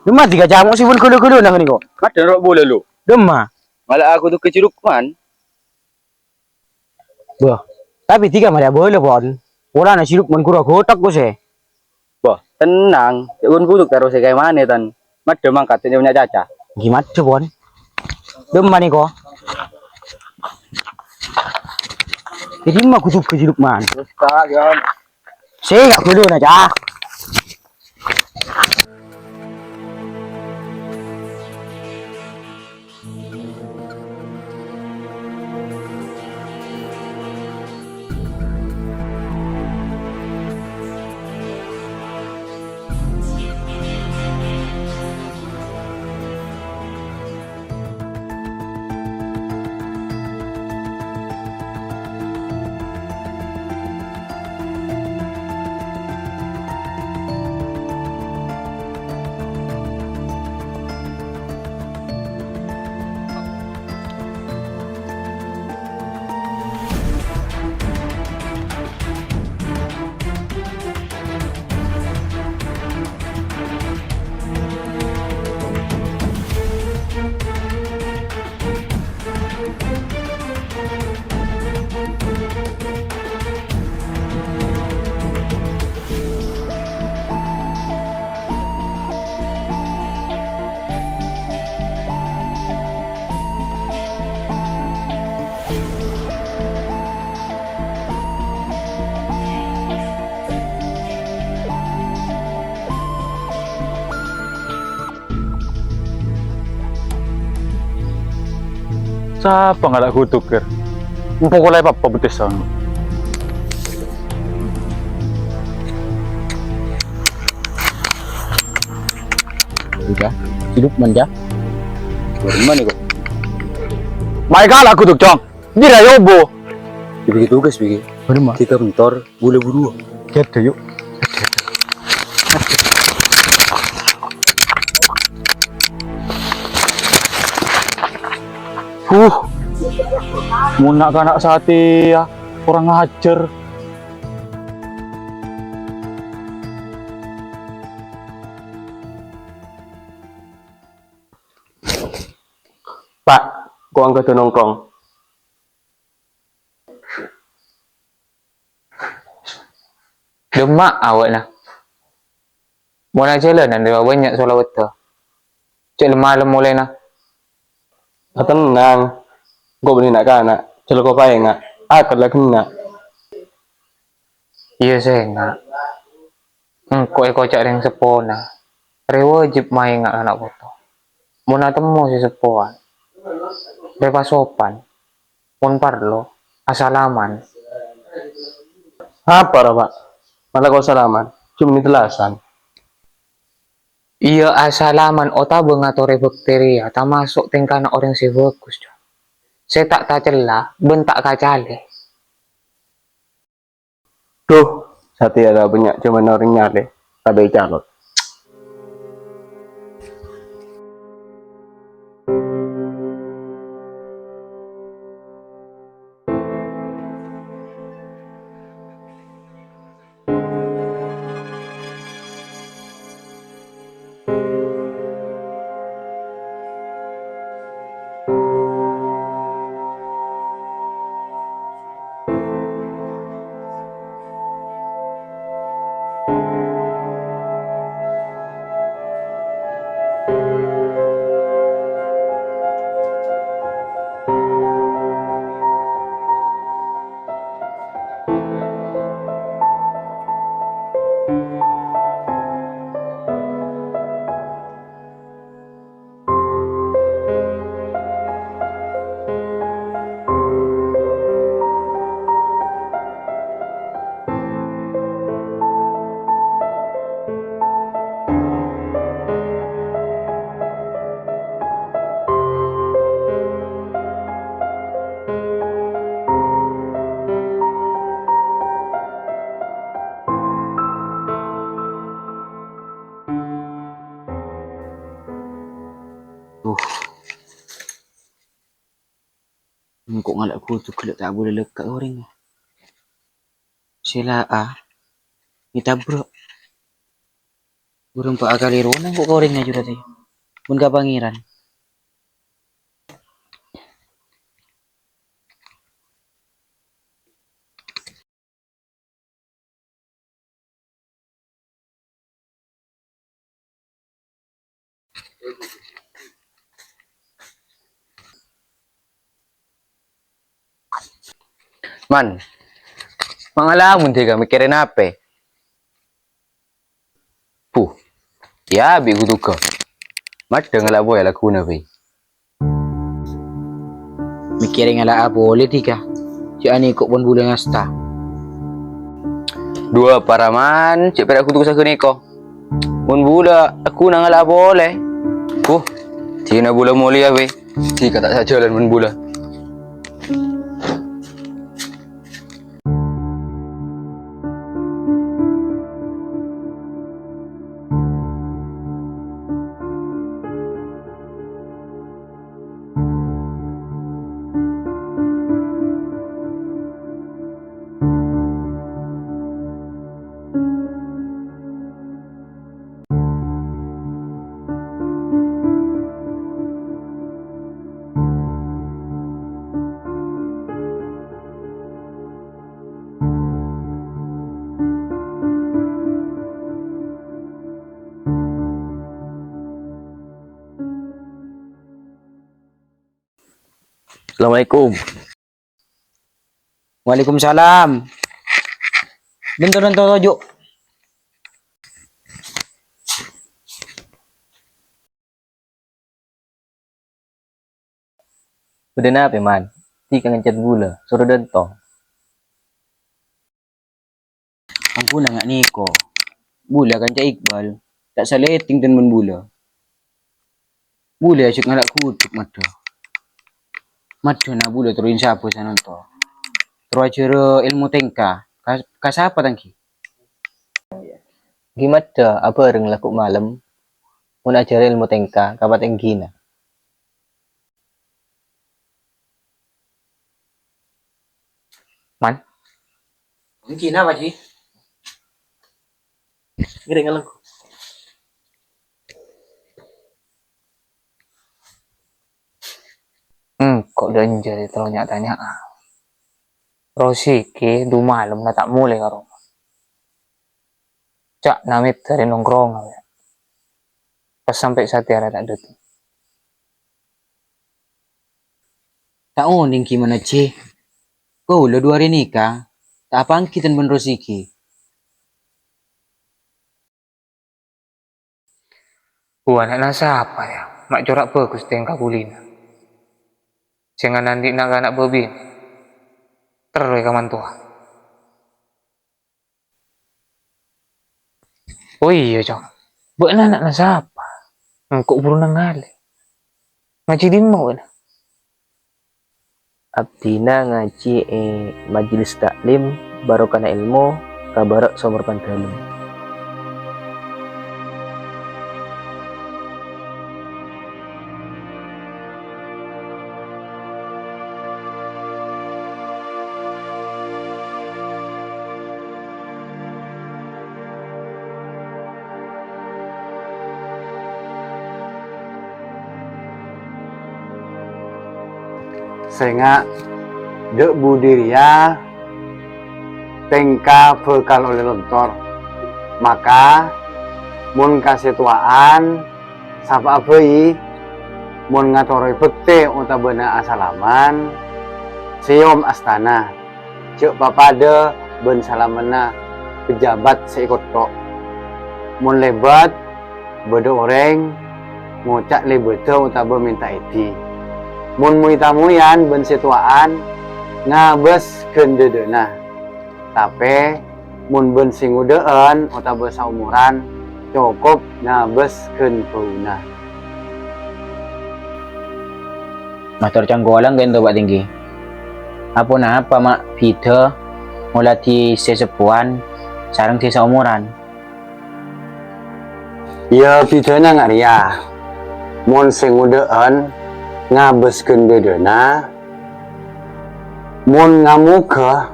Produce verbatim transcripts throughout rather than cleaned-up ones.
Dâmma dhika ca'na sè bân ghâllu-ghâlluna ghâniko. Maddhâ ro' bulâ lu. Dâmma. Malah aku tuh kecuruk man. Bâh, tapè dhika marè abâlâ, Pon. Polana siruk mon kuro gotok, Bos, è. Bâh, tenang. Cè' ghun kutuk terro sè kaè manè, tan. Maddhâ mangkat, cè' bânnya' caca. Ghi maddhâ, Pon. Dâmma nèko. Dhâddhi ma' kutuk ka siruk man. Terus, Kak, Yon. Sè, Kak, ghâlluna, Cak. Sapa ngala' guduk, Ger? Empo' kolai papa betes sono. Udah, hidup manja. Gimana kok? Mai kala' guduk, Cong. Dira yobo. Dibagi tugas, Bigi. Bener, Mak. Tiga bentor. Buru-buru. Kèdâ, yu. Huh. Mon na'-kana' satèya, kurang ajar. Pak, ko' angkada nongkrong. Dâmma abâ'na. Mon ajhâlânan rèya bânnya' solaweddhâ. Cè' lem-malem molèna. Atennang. Engko' bânnè na'-kana'. Jhâlko paènga'. Akal la ghenna'. Iyâ, sènga'. Engko' èkoca' rèng seppona. Rè wajib maènga' ana' poto. Mon atemmo sè seppowan. Rè pasopan. Mon parlo, asalaman. Apa, ra, Pak? Mala ko' salaman, cuma tellasan. Iyâ, asalaman otabâ ngatorè bakteria, tamaso' tèngkana orèng sè bhâghus, Cong. Sè ta' tacella bân ta' kacalè. Duh, satèya la bânnya' jhâman orèng nyalè, tabâ ècalon. Duh. Engko' ngala' guduk ghellâ' ta' bulâ lekka' orèng. Sè la, a, ètabrak. Burung pa' akalèrona ko' ka orèngnga jurât, è. Pon ka Pangèran. Man, ma' ngalamun dhika mèkkèrè napè? Puh, iyâ, bi' ghudhughâ. Maddhâ ngala' polè lagghuna bhâi. Mèkkèrè ngala'a polè dhika, jhâ' anèko' pon bulâ ngasta. Duwâ' paraman, jhâ' pèra' ghudhughâ saghânèko. Mon bulâ, lagghuna ngala'a polè. Huh, dina bulâ molèya bhâi. Dhika ta' sajhâlân mon bulâ. Assalamualaikum. Waalaikumsalam. Bhunten, bhunten, toju'. Bâdâ napè, Man? Dhika ngencat bulâ, soro dântong. Ampon nga' nèko. Bulâ kanca Iqbal, ta' salètèng dhân mon bulâ. Bulâ ajhâk ngala' ghudhuk maddhâ. Maddhâna bulâ terro insabâ sanonto. Terro ajhârâ èlmo tèngka. Ka, ka sapa, Tanggi? Ghi maddhâ abhâreng lagghu' malem. Mon ajhârâ èlmo tèngka ka patèngghina. Man? Ènggi napa, Ji? Ngiring ngalenggu. Hmm, ko' dânjâ' terro nya'-tanya'a. Rosiki dumalem la ta' molè ka roma. Ca'na mèt dâri nongkrongnga, ya. Pas sampè' satèya la ta' dâteng. Ta' onèng ghi' manaji. Kaulâ duwâ' arè nèka ta' apangghi dhân bân Rosiki. Bu, ana'na sapa, ya? Ma' cora' bhâghus tèngka bulina. Sèngan andi'na ka ana' bâbinè. Terro èkamantowa. Oh iyâ, Cong. Bâ'na ana'na sapa? Engko' buru nangalè. Ngajhi dimma bâ'na? Abdhina ngajhi è Majelis Taklim Barokana Èlmo, Kabârâ' Somor Pandâlem. Sènga' dâ' budi rèya tèngka bhâkal ollè lontor. Maka, mon kasèttowa'an, sapa'a bhâi, mon ngatorè bhâktè otabâna asalaman, sèyom astana. Jhâ' papadâ bân salamanna pejabat sè è kottho'. Mon lèbât bâdâ orèng ngoca' lèbâdhâ otabâ mènta èdhi. Mon moy-tamoyan bân sè towa'an, ngabâs ghân dhâdhâna. Tapè, mon bân sè ngodâ'ân otabâ saomoran, cokop ngabâs ghân bâuna. Mator cangkolang ka'ènto, Pa' Tèngghi. Aponapa ma' bhidhâ ngoladhi sè seppowan sareng sè saomoran? Iyâ, bhidhâna nga' rèya. Mon sè ngodâ'ân ngabâs ghân dhâdhâna, mon ngamoghâ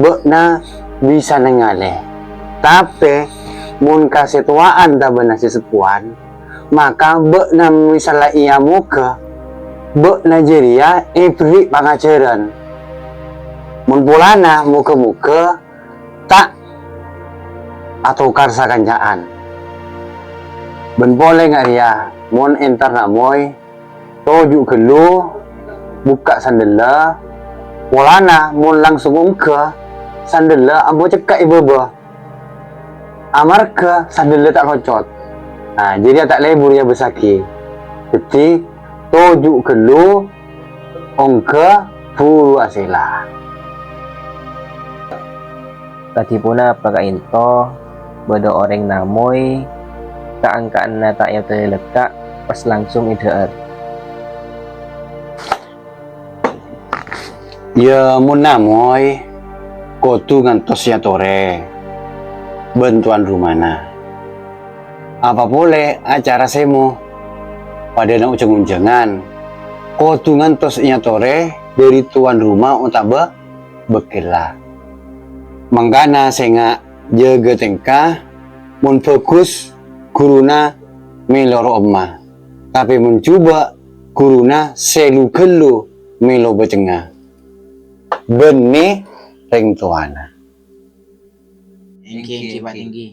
bâ'na bisa nangalè. Tapè, Mon ka sè towa'an tabâna sè seppowan, maka bâ'na mè' sala èamoghâ bâ'na jârèya èberri' pangajhârân. Mon polana moghâ-moghâ ta' atokar sakanca'an. Bân polè nga' rèya, mon entar namoy, toju' ghâllu, bukka' sandella, polana mon langsung ongghâ, sandella ampo cekka' è bâbâ. Amarghâ sandella ta' locot. Nah, jârèya ta' lebur èabâssaghi. Dhâddhi, toju' ghâllu, ongghâ, buru asèlla. Kadhi ponapa ka'dinto bâdâ orèng namoy ka'-angka'anna ta' èotelè lekka', pas langsung èdhâ'âr? Iyâ, mon namoy, kodhu ngantos èyatorè bân towan rumana. Apa polè acara sèmo padâna jhâng-onjhângan, kodhu ngantos èyatorè dhâri towan roma otabâ bâkkèlla. Mangkana sènga' jâgâ tèngka, mon bhâghus, ghuruna mèlo ro'omma, tapè mon jhubâ', ghuruna sè lu-ghâllu mèlo bâcengnga. Bânnè rèng towana. Èngghi, èngghi, Pak, èngghi.